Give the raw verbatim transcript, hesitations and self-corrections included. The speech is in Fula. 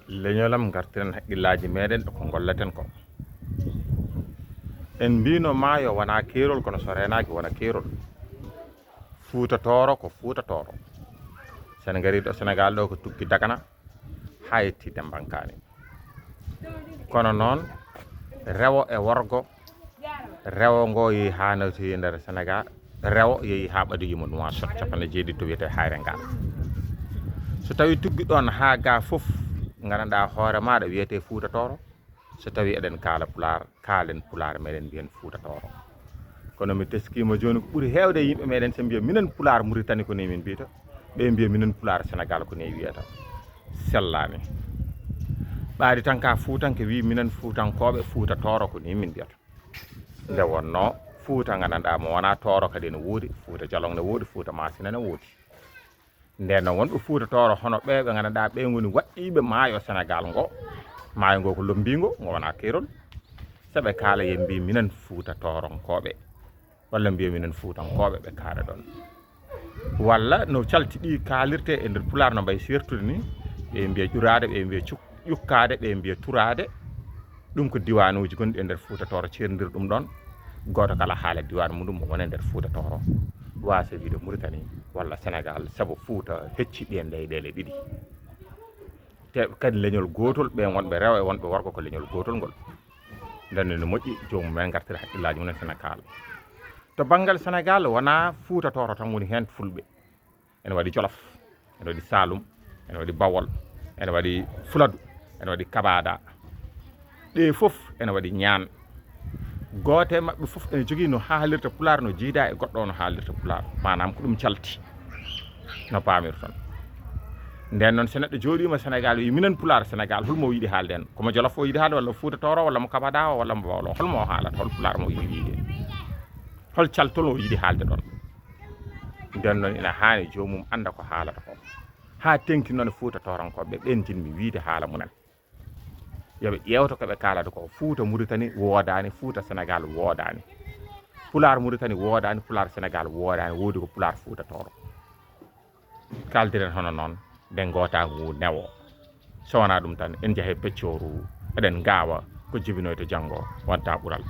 Leñolam, ngartiren haqqillaaji meeɗen ɗo ko ngollaten ko. En mbiino maayo wonaa keerol, kono so reenaaki wona keerol. Fuuta Tooro ko Fuuta Tooro. So en ngarii ɗo Senegaal ɗo ko tuggi Dagana haa yetti Dembankaani. Kono noon, rewo e worgo, rewo ngo yehi haa nawtoyi e nder Senegaal, rewo yehi haa ɓadoyi mo Nuwaasot, capanɗe jeeɗiɗi to wiyetee Hayre Ngaal. So tawii tuggi ɗoon haa gaa fof, nganndanɗaa hoore maaɗa wiyetee Fuuta Tooro. So tawii eɗen kaala Pulaar, kaalen Pulaar meeɗen mbiyen Fuuta Tooro. Kono mi teskiima jooni ko ɓuri heewde e yimɓe meeɗen so mbiya minen Pulaar Muritani ko nii min mbiyata, ɓe mbiya minen Pulaar Senegaal ko nii wiyata. Sellaani. Ɓaadi tan ka Fuutanke wii minen Fuutankooɓe Fuuta Tooro ko nii min mbiyata. Nde wonnoo Fuuta nganndanɗaa mo wonaa Tooro kadi ene woodi, Fuuta Jalon ne woodi, Fuuta Maasina ne woodi. Nden noon wonɓe Fuuta Tooro hono ɓee ɓe nganndanɗaa ɓee ngoni waɗɗiiɓe maayo Senegaal ngo. Maayo ngo ko lommbiingo, ngo wonaa keerol. So ɓe kaala yo mbii minen Fuuta Tooronkooɓe, walla mbiya minen Fuutankooɓe ɓe kaala ɗoon. Walla no calti ɗi kaalirte e nder Pulaar no mbayi seertude ni, ɓe mbiya ƴuraade, ɓe mbiya cuk-, ƴukkaade, ɓe mbiya turaade. Ɗum ko diwaanuuji gonɗi e nder Fuuta Tooro ceerndiri ɗum ɗoon. Gooto kala haala diwaan mum ɗum mo woni e nder Fuuta Tooro. Waasa wiide Muritani walla Senegaal, sabu Fuuta hecci ɗeen leyɗeele ɗiɗi. Te kadi leñol gootol, ɓe wonɓe rewo e wonɓe worgo ko leñol gootol ngol. Nden no moƴƴi, joomum en ngartira hakkillaaji mum en Senegaal. To banngal Senegaal, wonaa Fuuta Tooro tan woni heen Fulɓe. Ene waɗi Jolof, ene waɗi Saalum, ene waɗi Bawol, ene waɗi Fuladu, ene waɗi Kabaada. Ɗe fof ene waɗi ñaan. Gooto e maɓɓe fof ene jogii no haalirta Pulaar, no jiida e goɗɗo o no haalirta Pulaar. Maanaam ko ɗum calti, no paamirton. Nden noon, so neɗɗo jooɗiima Senegaal, wii minen Pulaar Senegaal, holmo o yiɗi haalde heen? Ko mo Jolof o yiɗi haalde, walla Fuuta Tooro, walla mo Kabaada o, walla mo Bawol o? Holmo o haalata? Hol Pulaar mo o yiɗi wiyde? Hol caltol o yiɗi haalde ɗoon? Nden noon, ina haani joomum annda ko haalata ko. Haa teŋti noon e Fuuta Tooronkooɓe, ɓeen njiɗmi wiyde haala mumen. Yo ɓe ƴeewto ko ɓe kaalata ko. Fuuta Muritani woodaani, Fuuta Senegaal woodaani. Pulaar Muritani woodaani, Pulaar Senegaal woodaani, woodi ko Pulaar Fuuta Tooro. Kaaldiren hono noon, nde ngootaangu ngu newo. So wonaa ɗum tan, en njahe peccooru, eɗen ngaawa ko jibinoyta janngo, wonta ɓural.